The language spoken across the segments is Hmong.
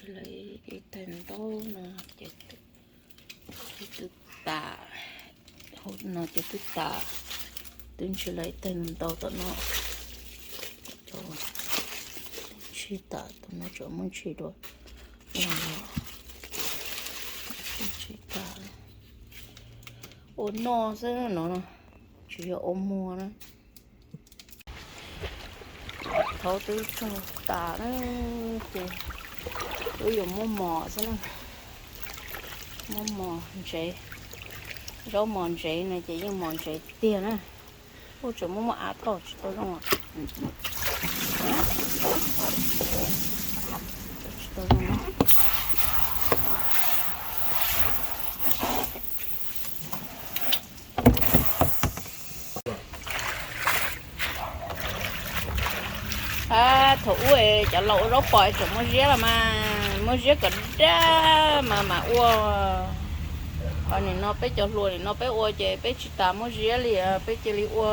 Lawv ib tag ntaub no ces twb tas, hauv no ces twb tas, twb ntshis lawv ib tag ntau tom no. Ntshis tas tom no tseem muaj ntshis dua. Ntshis tas ua noj xwb no, tsis yog ua muag na. Thaum twb tsaug tas na, ces wb yuav muab mos xwb na. Muab mos ntsev, zaub mos ntsev no ces yeej mos ntsev tiag na. Ua tseem muaj muaj av toj tsis tau zoo, tsis tau zoo. Thaum ub cov laus ua zaub pom tseem muaj ziab los mas, muaj ziab kom daj mas mam ua. Ho nim no peb cov hluas nim no peb ua ces peb tsis tas muaj ziab li, peb cia li ua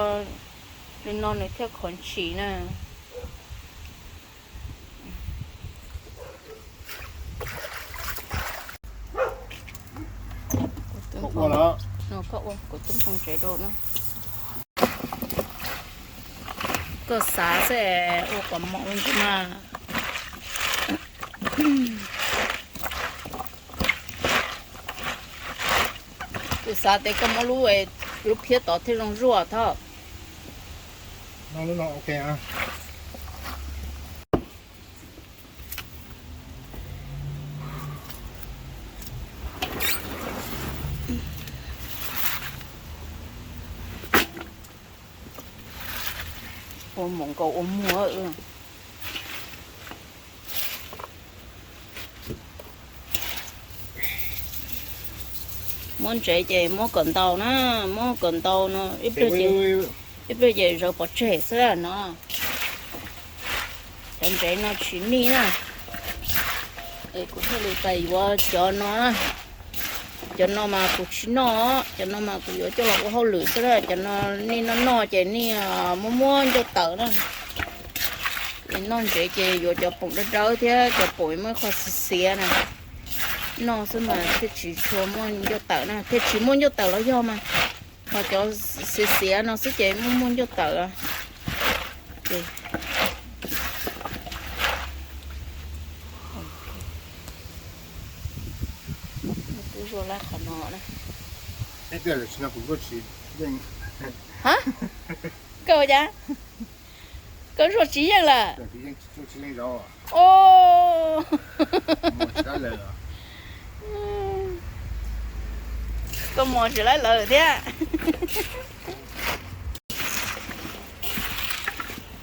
li no nws thiaj khov ntshis na. Koj ua, kuv twb nphoo tsev rau na. Koj xav xwb, ua kom mos ua ntsis mas. Kuv xav tias koj muab lub, lub phiab tod thiaj zoo zuaj thab. Ua mos nkaus ua muag. Muab ntsev ces muab kom ntau na, muab kom ntau no ib pliag ces, ib pliag ces zawv pov tseg xwb no. Cov ntsev no tsis mij na, es kuv thiaj li pais yuav cov no. Cov no mas kuv tsis noj, cov no mas kuv yuav coj los ua hauj lwm xwb na. Cov no nej noj noj ces nej muab muab ncauj tawm na. Es noj ntsev ces yuav cov poom dawb dawb thiab cov poom muaj qho xiav xiav na. Noj xwb mas thiaj tsis tshua muaj ncauj tawm na, thiaj tsis muaj ncauj tawm los yog mas. Ho cov xiav xiav no xwb ces muaj muaj ncauj tawm. Twb zuaj lab qhov no na. Koj ua cas? Koj zuaj tsis yeej lawm? Koj mos tsis laib lawm thiab.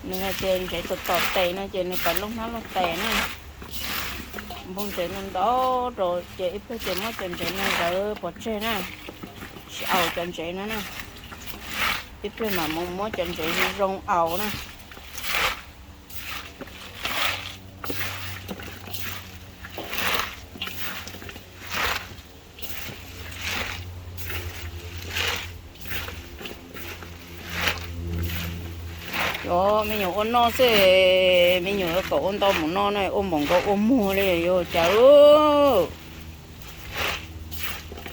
Nws hais tias ntsev tos tos tes no ces nws pais looj hnab looj tes na. Nphoo ntsev no ntau rau ces ib pliag ces muab cov ntsev no zawv pov tseg na, tsis aus cov ntsev no na. Ib pliag mam mus muab cov ntsev zoo aus na. Cov me nyuam ua noj xwb, me nyuam kom ua ntau mus no na, ua npaum nkaus ua muag li yuav cas.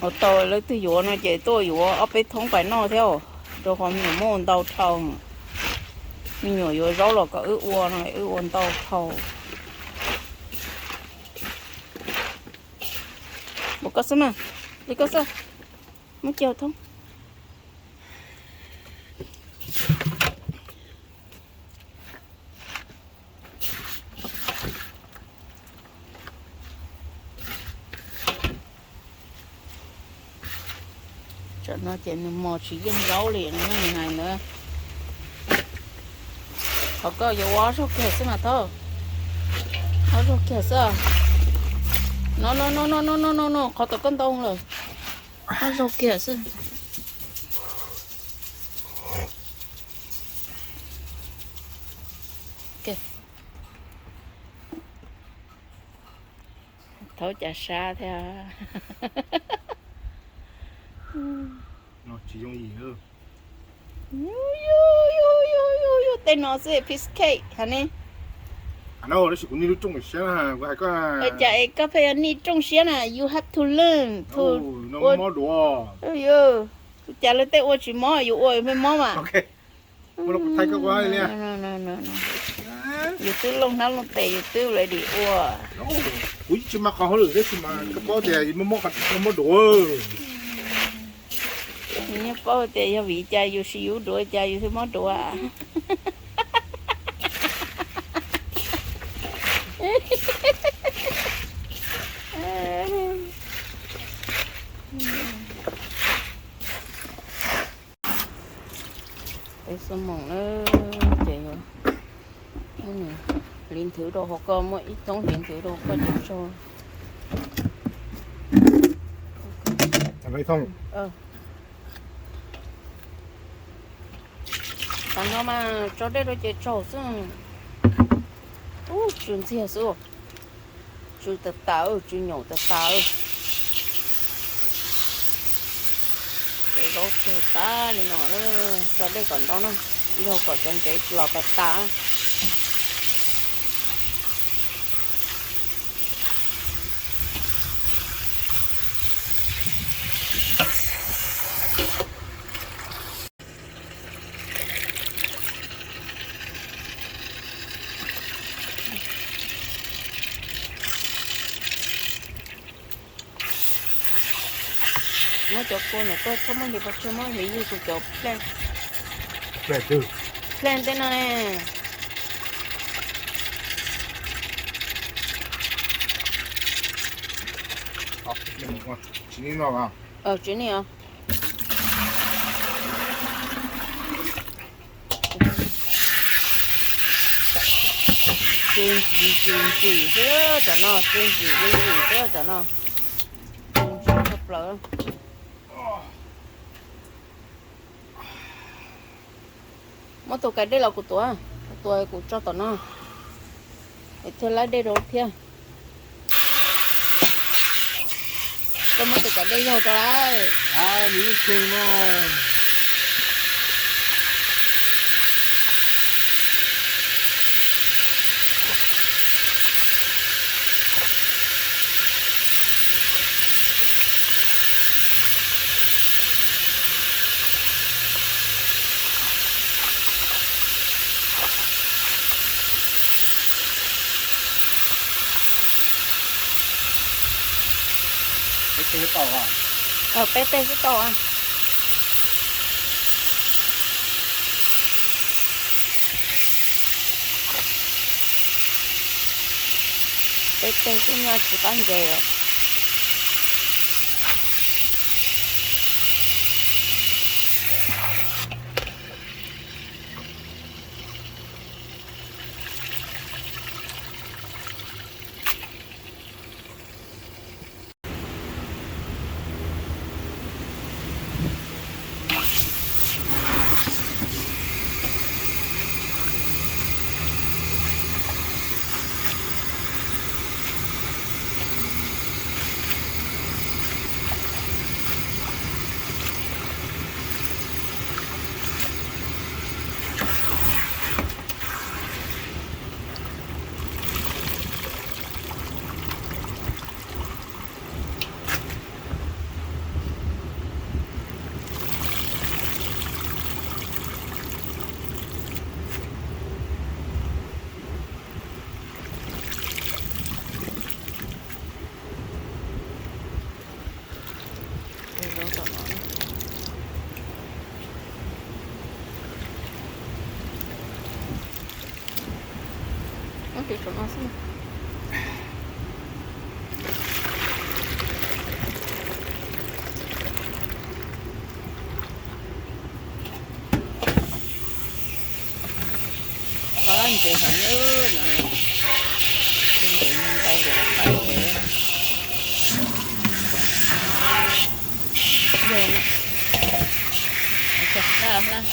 Ua tau leej twg yuav no ces tuaj yuav ob peb thoob pais noj thiab, rau qhov me nyuam muab ua ntau dhau. Me nyuam yuav zaub los kom wb ua no wb ua ntau dhau. Ua koj xwb mas, li koj xwb, muab cia thoob. Tsam no ces nws mos tsis yeej zaub li no nws hais ntawd. Qhov koj yuav ua ob zaug kiag xwb mas thauj. Ob zaug kiag xwb. No no no no no no no no, qhov tom koj ntoo lawm. Ob zaug kiag xwb. Thaub cas sab thiab. Tej no xwb piece cake hais ne. No, tab sis kuv niaj lub rooj siab na, kuv hais koj. Ua cas es koj pheej yog niaj rooj siab na, you have to learn to. No mob duav. Tus cas lawv tej ua tsis mob, yus ua yus pheej mob mas. Yus twb looj hnab looj tes, yus twb ready ua. Kuv yeej tsis mas qhov hauj lwm tab sis mas koj paub tias yus mob mob qhov mob duav. Yus yeej paub tias yog vim cas yus siv yus duav cas yus thiaj mob duav. Peb xub moos na, ces yog muab nws hliv nthwv rau hauv ko, muaj ib thoob hliv nthwv rau koj ces tso. Tam no mas tso dej rau ces tsaug xwb. Ub, tsw ntxiag xwb. Tsw tas tas, tsw nyaum tas tas. Ces zaub tsw tas li no, tso dej kom nto na, ib zaug kom cov ntsev los tas tas. Muab cov kua no koj txhob muab hliv pov tseg, muab hliv yug tus cov plej. Plej tej no ne. Tsis ni os. Tsw ntsim ntsim xwb tam no, tsw ntsim ntsim xwb tam no. Tsw ntsim tshaj plaws. Muab tus kais dej los kuv tuav, kuv tuav kuv tso tom no, es thiaj laib dej rau thiab. Koj muab tus kais dej yaug rau lawm. Peb teg xwb tau. Peb teg xwb nyaj tsis qab ntses os. Qab ntses heev na no, ntses no ntau ntev qab ntses. Yog, hlab hlab.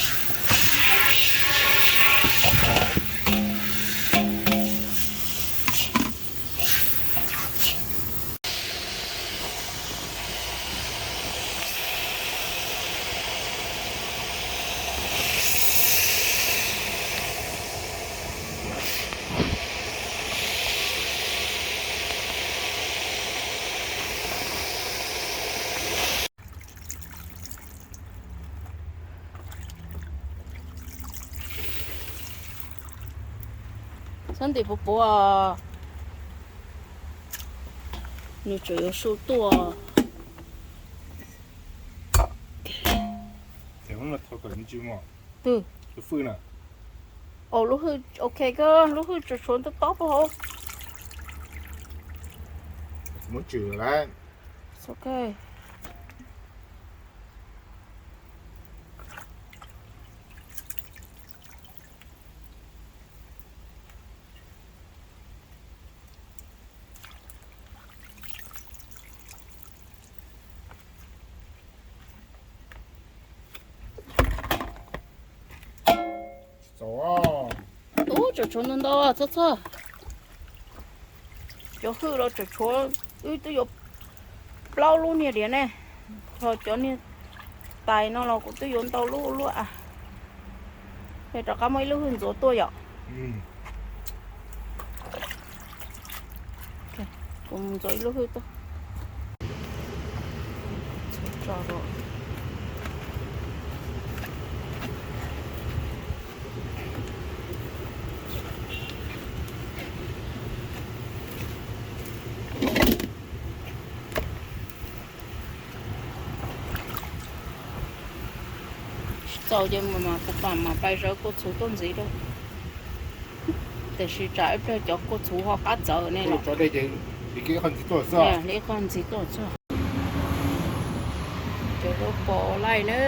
Txhob ntim puv puv, nws tseem yuav su tuaj. Twb, lub hwj, ok, koj lub hwj tsuas tshuav tob tob puag hauv. Muab tswm lawm. Ok. Ub, tseem tshuav ntau ntau txhob txhob. Cov hwj los tseem tshuav, wb twb yuav plaub lub niag diav ne, ho cov niag tais no los kuv twb yuav ntau lub luaj. Rov qab muab ib lub hwj ntxuav tuaj yom. Kuv mus ntxuav ib lub hwj tuaj. Tsis txaus ces kuv mam pais zawv kua txhuv tuaj ntxiv rau. Tiam sis tsam ib pliag cov kua txhuv ho qab txawv ne los. Li qhov ntxiv tuaj xwb. Cov zaub pos ua laij na.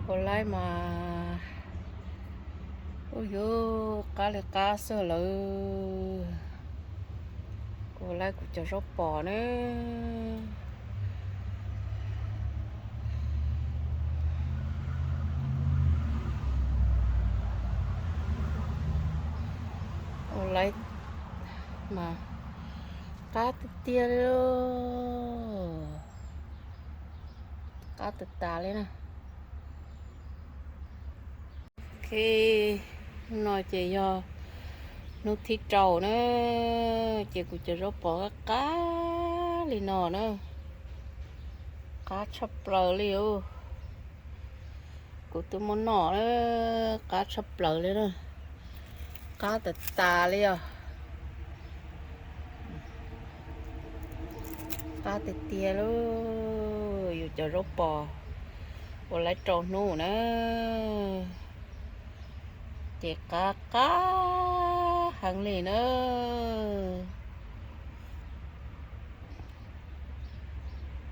Ua laij mas, ub yuv, qab li qab xwb lawm. Kuv ua laij kuv cov zaub pos na. Ua laij mas qab tiag tiag li, qab tas tas li na. Ok, hnub no ces yog hnub thib rau na, ces kuv cov zaub pos qab qab li no na, qab tshaj plaws li os. Kuv twb muab noj na, qab tshaj plaws li na, qab tas tas li os. Qab tiag tiag lauj, yus cov zaub pos ua laij rau hnub na, ces qab qab heev li na.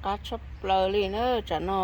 Qab tshaj plaws li na tsam no.